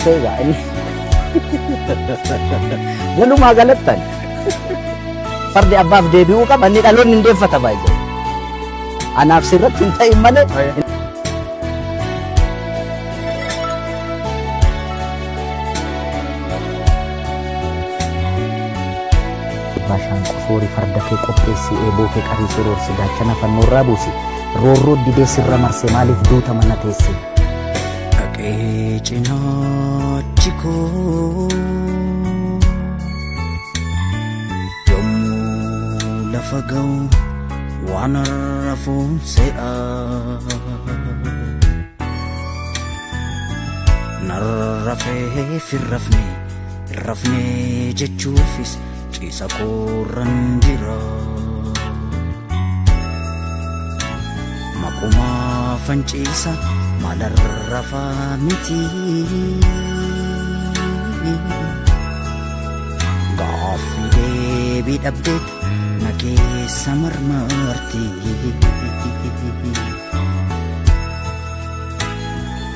Gartee egaa inni walumaa galattan fardi abbaaf deebi'uu qaba inni dhaloonni hin deeffata baay'ee. Anaaf sirratti hin ta'in malee. Bashaan qofoorii farda kee qopheessi eeboo kee qarii soroorsi gaachana fannoorraa buusi roorroo didee sirra marse maaliif duuta mana teesse. Dhaqee cinaachi koo yommuu lafa ga'u waan rafuun se'a. Narrafee firrafne rafne jechuufis ciisa koorran jira. Maqumaa fanciisa maalarrafaa miti. Gaaffii deebii dhabdeet na keessa marmarti.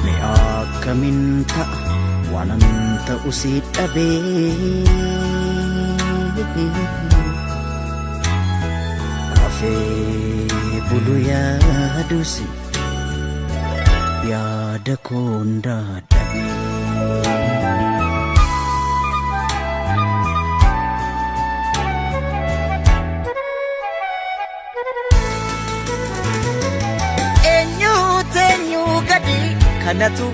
Mee akkamiin ta'a waanan ta'u si dhabee. Rafee bulu yaadus yaada koon dadhabee. Eenyuutu eenyuu gadi kanatu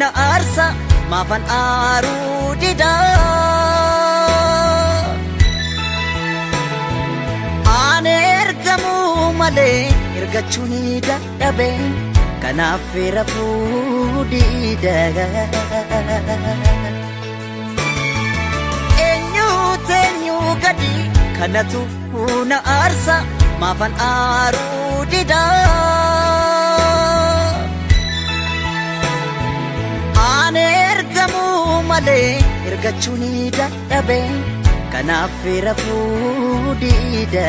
na aarsa maafan aaruu dida. Ani ergamuu malee ergachuu ni dadhabe kanaaf rafuu dida. Eenyuutu eenyuu gadi kanatu na aarsa maafan aaruu dida. Ani ergamuu malee ergachuu ni dadhabe kanaaf rafuu dida.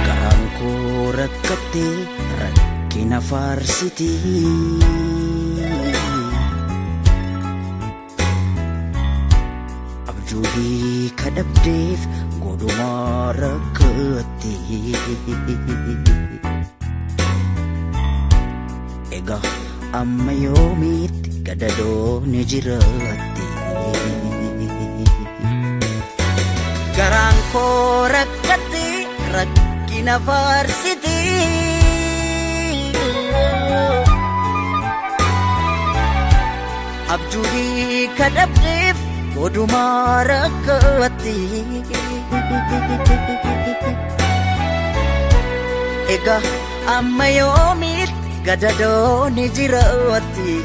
Garaan koo rakkattee rakkina faarsiti. Abjuu hiika dhabdeef godhumaa rakkatti. Egaa amma yoomiitti gadadoon jiraatti. Garaan koo rakkatti rakkina faarsiti. Abjuu hiika dhabdeef godhumaa rakkatti. Egaa amma yoomiitti gadadoon jiraatti.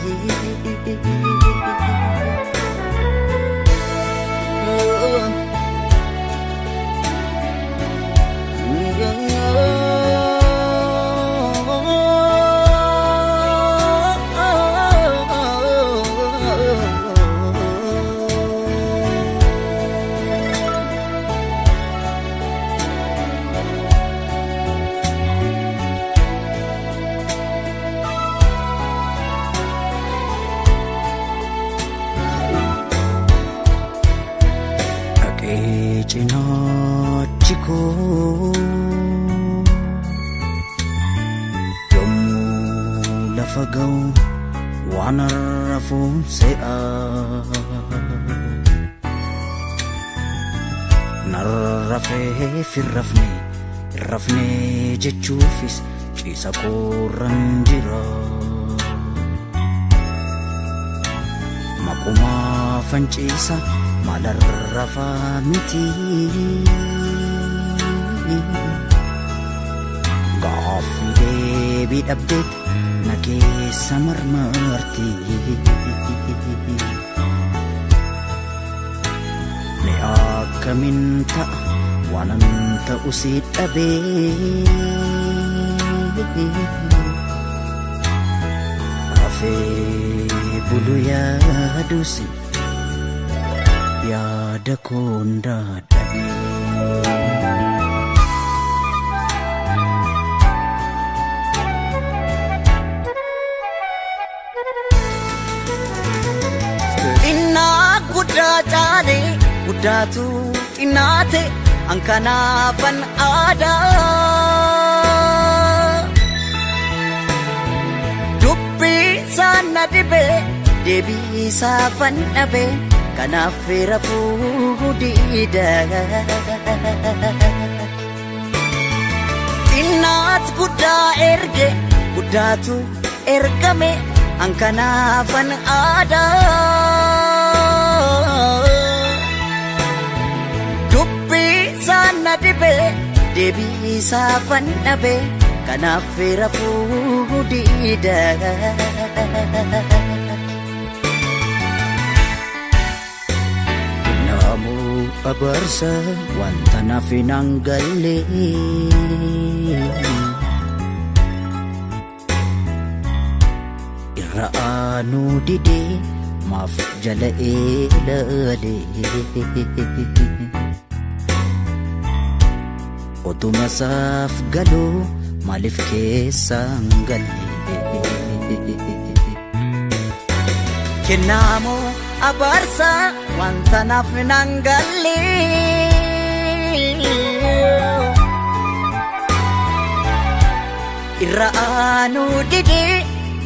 Dhaqee cinaachi koo yommuu lafa ga'u waan rafuun se'a. Narrafee firrafne rafne jechuufis ciisa koorran jira. Maqumaa fanciisa maalarrafaa miti. Gaaffii deebii dhabdeet na keessa marmarti. Mee akkamiin ta'a waanan ta'u si dhabee. Rafee bulu yaadus yaada koon dadhabee. Guddaatu xinnaate an kanaafan aadaa. Dubbii isaan na dhibee deebii isaafan dhabe kanaaf rafuu diida. Xinnaat guddaa erge guddaatu ergame an kanaafan aadaa. Dubbii isaan na dhibee deebii isaafan dhabe kanaaf rafuu diida. Kennaamoo abaarsa wanta naaf hin galle. Irra aanuu didee maaf jala ilaale. Otuma isaaf galuu maaliif keessaan galle? Kennaamoo abaarsa wanta naaf hin galle. Irra aanuu didee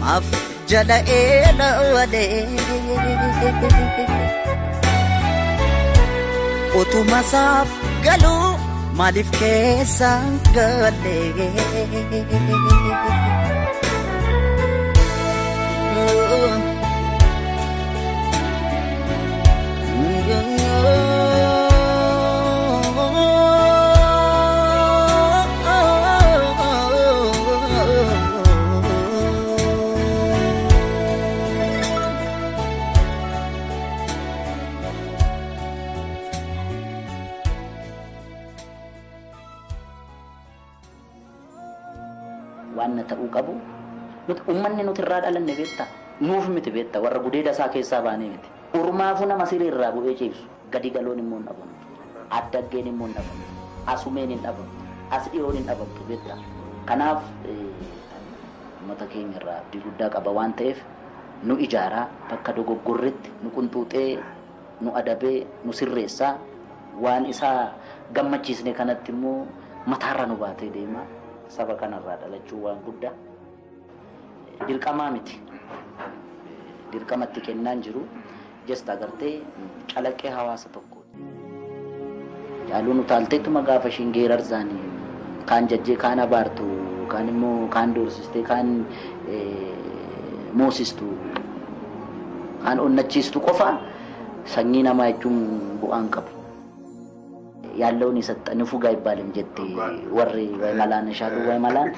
maaf jala ilaale. Otuma isaaf galuu maaliif keessaan galle? Waan na ta'uu qabu nuti uummanni nuti irraa dhalanne beektaa nuuf miti beektaa warra gudeeda isaa keessaa baanee miti. Ormaafuu nama siree irraa bu'ee ciibsu gadi galoon immoo hin dhabamtu, addaggeen immoo hin dhabamtu, asumeen hin dhabamtu, as dhiyoon hin dhabamtu beektaa. Kanaaf uummata keenya irraa abdii guddaa qaba waan ta'eef nu ijaaraa bakka dogoggorretti nu qunxuuxee nu adabee nu sirreessaa waan isaa gammachiisne kanatti immoo mataarra nu baatee deema. Saba kanarraa dhalachuu waan guddaa dirqamaa miti. Dirqamatti kennaan jiru jesta agartee calaqqee hawaasa tokko. Jaaluun utaalteetuma gaafa ishiin geerarsaanii kaan jajjee kaan abaartu kaan immoo kaan doorsistee kaan moosistu kaan onnachiistu qofa sanyii namaa jechuun bu'aan qabu. ያለውን የሰጠ ንፉግ አይባልም jette warri ወይ መላን ሻሉ ወይ መላን